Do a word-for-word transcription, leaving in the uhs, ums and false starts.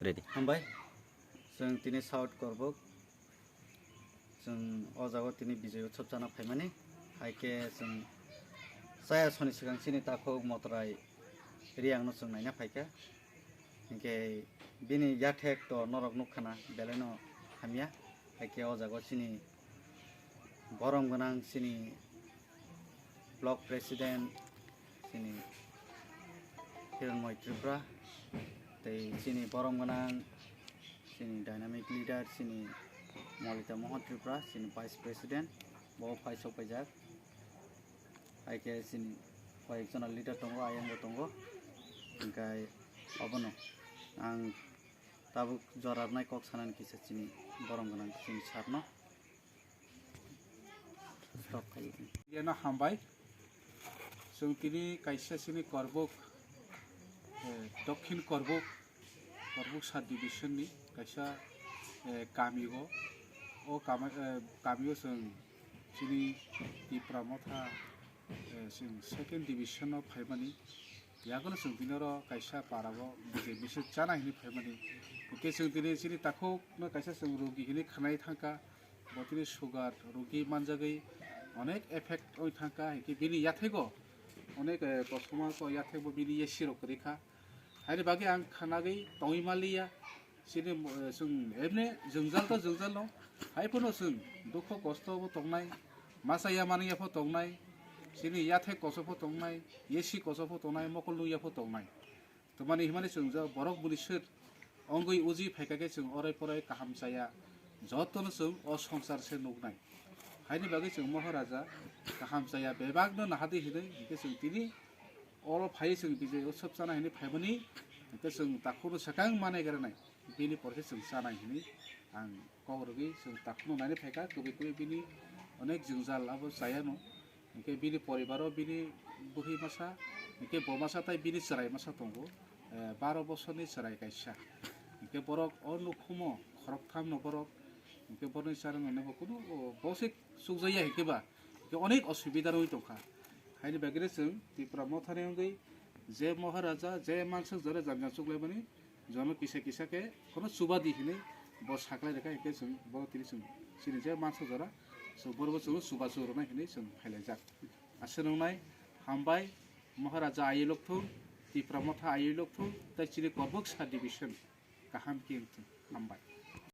Ready. Hambai. Chwng tini South Korbuk. Chwng o jaga tini Bijay Utsav chana phaimani. Hai khe chwng chaya soni swkang chini takhuk Motrai Riyangno chwng naina phaikha. Hinkhe bini yathek to norok nukkhana belaino hamya. Hai khe o jaga chini borom gwnang chini block president chini Hiranmoy Tripura, tei chini borom gwnang chini dynamic leader chini Molita Mohan Tripura, chini vice president, bo phai sok paijak. Hai khe chini koyek jona leader tongo, ayang bo tongo. Hinkhe obono ang tabuk jorarnai kok sanani kisa chini borom gwnang chini sir no. Stop khai. Yeno hambai. Chwng tini kaisa chini Korbuk, eh, Dokhin Korbuk, Korbuk sub division ni kaisa, eh, kami o. O kama-, eh, kami o chwng chini Tipra Motha, eh, chwng second division o phaimani. Yagono chwng tini oro kaisa para o bijai bwswk chana hinwi phaimani. Hwnkhe chwng tini chini takhuk no kaisa chwng rogi hinwi khanai thangkha. Bo tini sugar rogi manjagwi onek effect oi thangkha, hinkhe bini yathego onek, eh, kosom ko yathego bini A C rok kwrwi kha. Haini bagwi ang khanagwi tongwi manliya. Chini, eh, chwng emne jwngjal to jwngjal no. Hai phano chwng dukho kosto bo tongnai, masa ya mani ya pho tongnai, chini yathek koso pho tongnai, A C koso pho tongnai, mokol nung ya pho tongnai. Twmani himani chwng je borok bwrwi swk wngwi uji phaikha khe chwng orai porai kaham chaya, jotono chwng o swngchar se nuknai. Haini bagwi chwng Moharaja kaham chaya bebakno nahadi hinwi hinkhe chwng tini oro phaiwi chwng Bijay Utsav chana hinwi phaimani hinkhe chwng takhukno swkang manai granai bini porkhe chwng chanai hinwi ang kok rwgwi chwng takhukno nainwi phaikha, kwbwi kwbwi bini onek jwngjal abo chayano. Hinkhe bini poribaro bini bwrwi masa, hinkhe bo masa tai bini chwrai masa tongo, eh, baro bosorni chwrai kaisa. Hinkhe borok o nukhumo khoroktham no borok, hinkhe borokni charwngno bo kunu, o, bo se chukjakya hinkhe ba, hinkhe onek osubida rwui tongkha. Haini bagwino chwng Tipra Mothani wngwi je Moharaja, je mansuk jora janja chuklaimani, jono kisa kisa khe kono chuba di hinwi bo saklai rwkha, hinkhe chwng bo tini chwng chini je mansuk jora, so borok bo chwng chuba chuk rwnai hinwi chwng phailaijak. Aswk nwngnai, hambai, Maharaja aywi lokthung, Tipra Motha aywi lokthung, tei chini Korbuk sub division kaham khe wngthung, hambai.